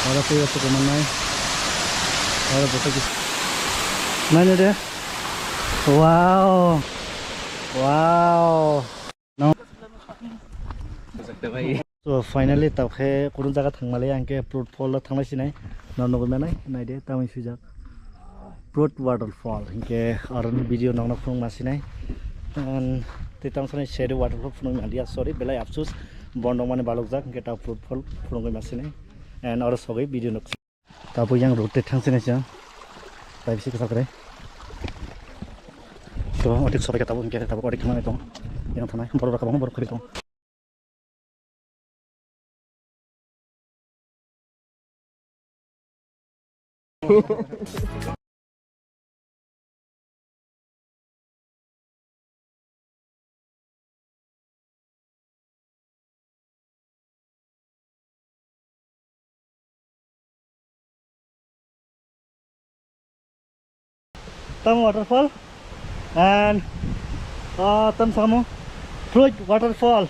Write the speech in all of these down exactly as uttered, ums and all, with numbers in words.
Oro twi aswk manai. Oro joto kis-, naina de. Wow. Wow. No. So, finally, tabuk khe kunu jaga thangmali, ang khe Prut Fall o thanglai sinai. No nugwi manai, naide, tamni swijak. Prut Waterfall, hinkhe aro video nokno phunuk ma sinai. And tei tamo sanai Sedu Waterfall phunuk manliya, sorry, belai afsus. Bondong mani balokjak, hinkhe ta Prut Fall phunukgwi ma sinai. And aro sogwi video nuk. Tabuk yang road tei thang sinai siya. Tai bisi kwchak kwrwi. So, otik sobai khe tabuk hinkhe tabuk otik thangnai tong. Yang thangnai, borok rok kwbangma borok khori tong. Tamo waterfall and, ah, tam samo Fruit waterfall.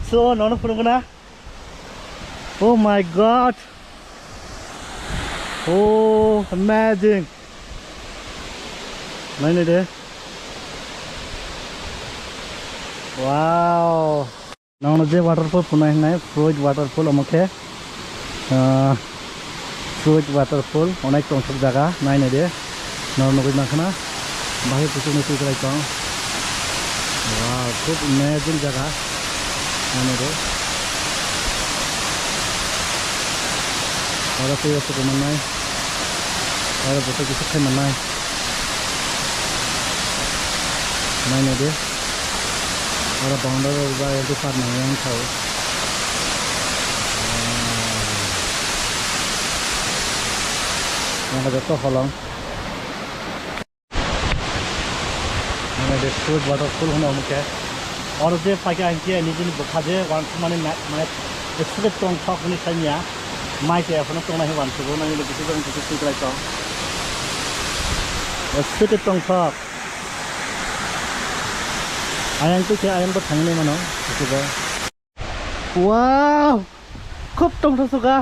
So, nono phunukna. Oh my God. Oh, amazing. Naina de. Wow. Nono je waterfall phunai hinai, Fruit waterfall omo khe, ah, Fruit waterfall, onek tongthok jaga, naina de. Nono nugwi mankha na, bahai kuchuk ni twi kwlai tong. Wow, khub amazing jaga, naina de. Oro twi aswk mannai, oro joto kisa khai mannai. Naina de. Oro boundary rok bai rw park nang yang thai. Yang joto holong. Naina de, Fruit waterfall hwnwi omo khe. Oro je phaikha hinkhe nijini bwkha je uansukmani na-, mane, excited tongthok hwnwi saimanya. Mai se ekhorno tongnai hwnwi uansugo, naina de, bisi bang bisi twi kwlai tong. Excited tongthok. Ayang twi khe ayang bo thangwi mano, bisi bo. Wow! Khub tongthok suka.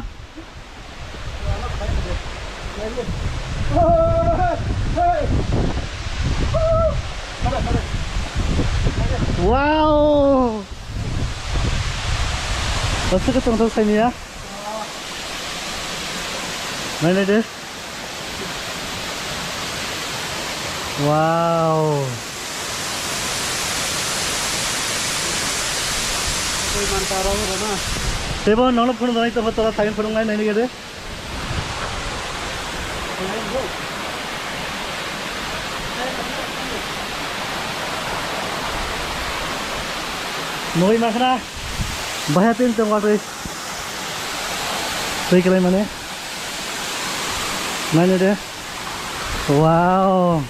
Wow! Aswk tongthok saimanya. Naina de. Wow. Tei bo nono phunuknai to, tola thangwi phunuknai naina gede. Nugwi mankha na, bahai tin tong watwi. Twi kwlai mane. Naina de. Wow.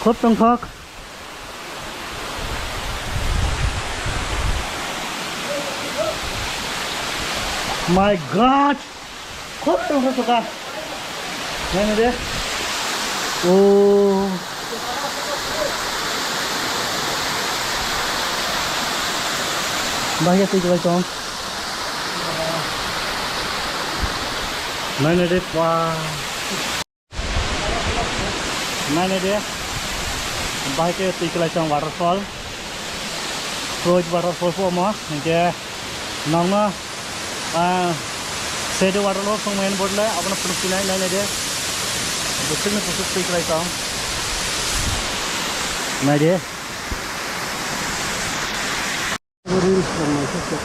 Khub tongthok. My God. Khub tongthok suka. Naina de. Oh. Bahai twi kwlai tong. Naina de, wow. Naina de. Bahai khe twi kwlai tong waterfall. Fruit waterfall pho omo. Hinkhe nokno, ah, Sedu waterfall phunukmani bodle abono phunuk sinai, naina de. Bwswkni kuchuk twi kwlai tong. Nai de. Reels rok naikhe se.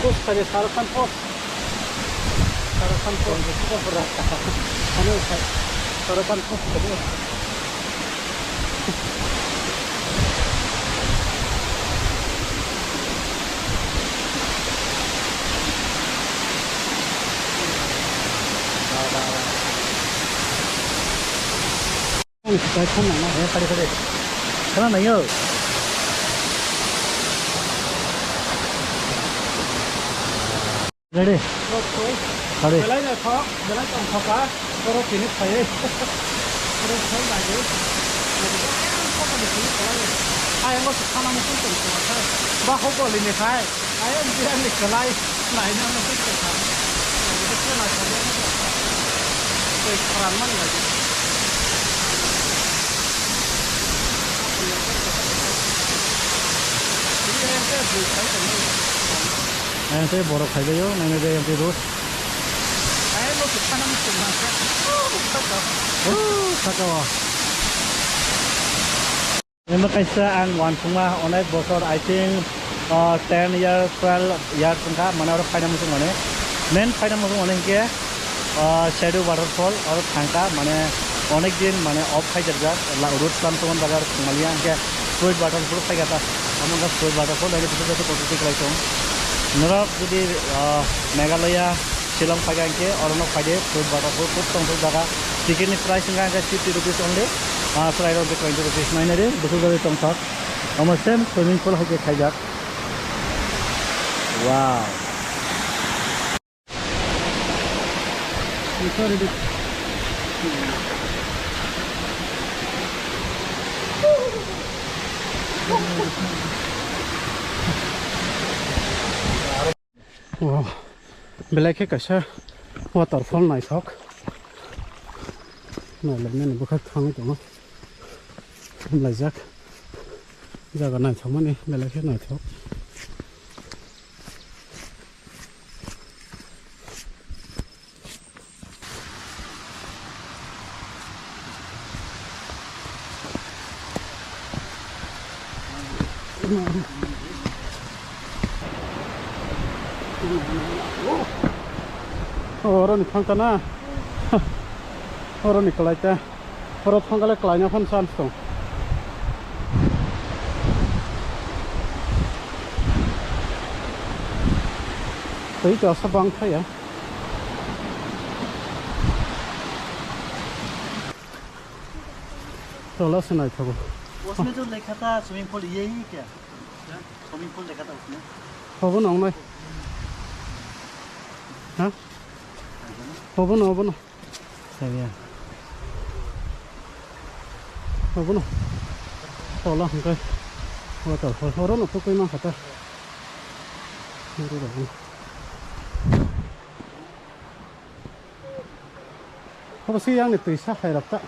Post khaidi Shahrukh Khan post. Shahrukh Khan post. Ano Shahrukh Khan post khaidi. Ang si kai khang nang na, hai, khade, khade. Khana nai yo. Ready? Sorry. Belai naithok, belai tongthok kha, borok tini phaiwi. Borok phai naidi. Ayang o sana muchung tong kha. Ba hokoli ni khai. Ayang biang ni kwlai. Naina muchung tong kha. Twi khram man lai. Ayang tei borok phaibaio, naina de ayang tei road. Oh, saka o. Emo kaisa ang uansukma onek bosor, I think, uh, ten year, twelve year wngkha, mane oro phaina muchung mane. Main phaina muchung mane hinkhe, uh, Shadow Waterfall oro thangkha, mane onek din mane off khaijakjak, la-, road plan tongmani bagwi aro thangmaliya, hinkhe Fluid Waterfall phaikha ta, omo wngkha Fluid Waterfall, naidi bisingo joto kotor twi kwlai tong. Norok jodi, uh, Meghalaya, Shillong phaikha hinkhe orono phaide, Fluid Waterfall khub tongthok jaga. Ticket ni price wngkha hinkhe fifty rupees only. Ah, chwrairok hinkhe twenty rupees. Nainari, bwswk jagwi tongthok. Omo same swimming pool hai khe khaijak. Wow. Wow. Belai khe kaisa waterfall naithok. Nailaimani bwkhak thangwi tongo. Hamlaijak. Jaga naithokmani belai khe naithok. Oroni thangkana. Oroni kwlaita. Oro thangkale kwlaina phano chance tong. Twi to asa bang thaya. Tola se naithogo. उसमें जो लिखा था swimming pool, यही क्या? Swimming pool लिखा था उसमें। Hobo nongnai. Ha? Hobo no, hobo no. Sabiya. Hobo no. Tola hingkai. Waterfall. Horo no tukui ma khata. Horo no. Hobo si yang ni twi sa hai rok ta.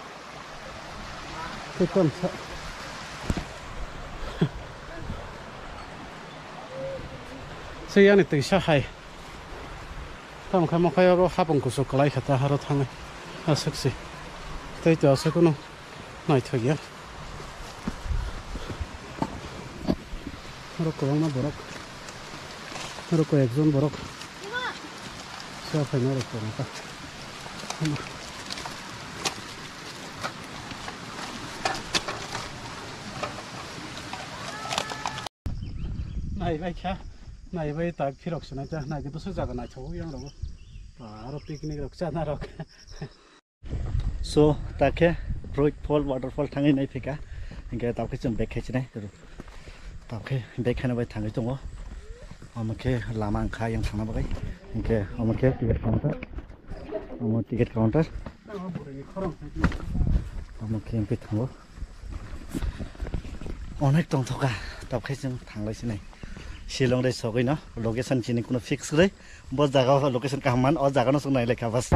Twi ton sa. Si yang ni twi sa hai. Tamo khe mokhayo bo hapung kuchuk kwlai kha ta haro thangwi. Aswk si. Tei to aswk kunu naithok ya. Oro kwbangma borok. Oro koi ekjon borok. Sa phaina rok kwbang kha. Nai bai kha, nai bai tak phirok se nai ta, nai khe bwswk jaga naithok yang rogo. Aro picnic rok chana rok. So, ta khe Fluid Fall, waterfall thangwi nai phika. Hinkhe ta khe chwng back khai chinai. Ta khe back khaina bai thangwi tongo. Omo khe lama wngkha yang thangna bagwi. Hinkhe omo khe ticket counter. Omo ticket counter. Omo khe wngwi thango. Onek tongthoka, tabkhai chwng thanglai sinai. Shillong de sogwi no, location chini kuno fix kwrwi. Bo jaga o location kaham man, o jaga no chwng nailai kha bas.